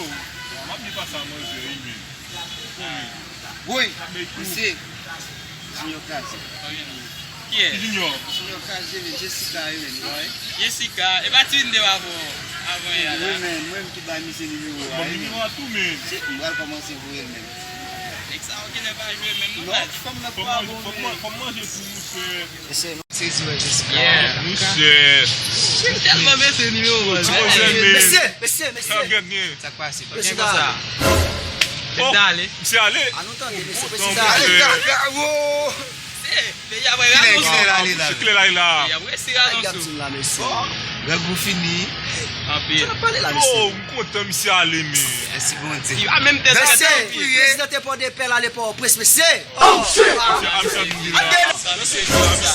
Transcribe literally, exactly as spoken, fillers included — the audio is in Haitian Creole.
M ap di pa sa manzè wi men. Woy, mesye. Junior Kraze. Kiyès? Junior. Junior Kraze, men Jessica, wi, men, wi. Jessica, e pa ti vin de avan avan yè Wi, la. Men, mwen ki bay misye nimewo a, Ban wi, nimewo men. a tou men. M pral kòmanse voye l, men. Nèg sa yo genlè pa jwe menm non Non, baz. fanm nan Fò pa manje, bon, fò men. manje, fò manje pou misye. Mesye, nou se sou Jessica. Yeah. Misye. Chim tèlman mesye nimewo baz. Ti manzè men. Mesye, mesye, Sa mesye. gèt gen. Sa k pase? Mesye konsa. Nèg ta ale. Misye ale. A nou tande, mesye, Bon, mesye. bon, Ale, bon. Kraze, wo! Se, peyi ap wè Kilè, rayon kilè l ale la? Misye kilè l ale la? Peyi ap wè se rayon sou. Gad la, mesye. Règ ou fini. Anpil. Sa n ap pale la, mesye? Oh, m kontan misye ale men. Mèsi, Bondye. A menm tèt Mesye, sa. prezidan te pò de pè la, le pò prens, mesye. Misye ap sa vin la. Sa mesye sa.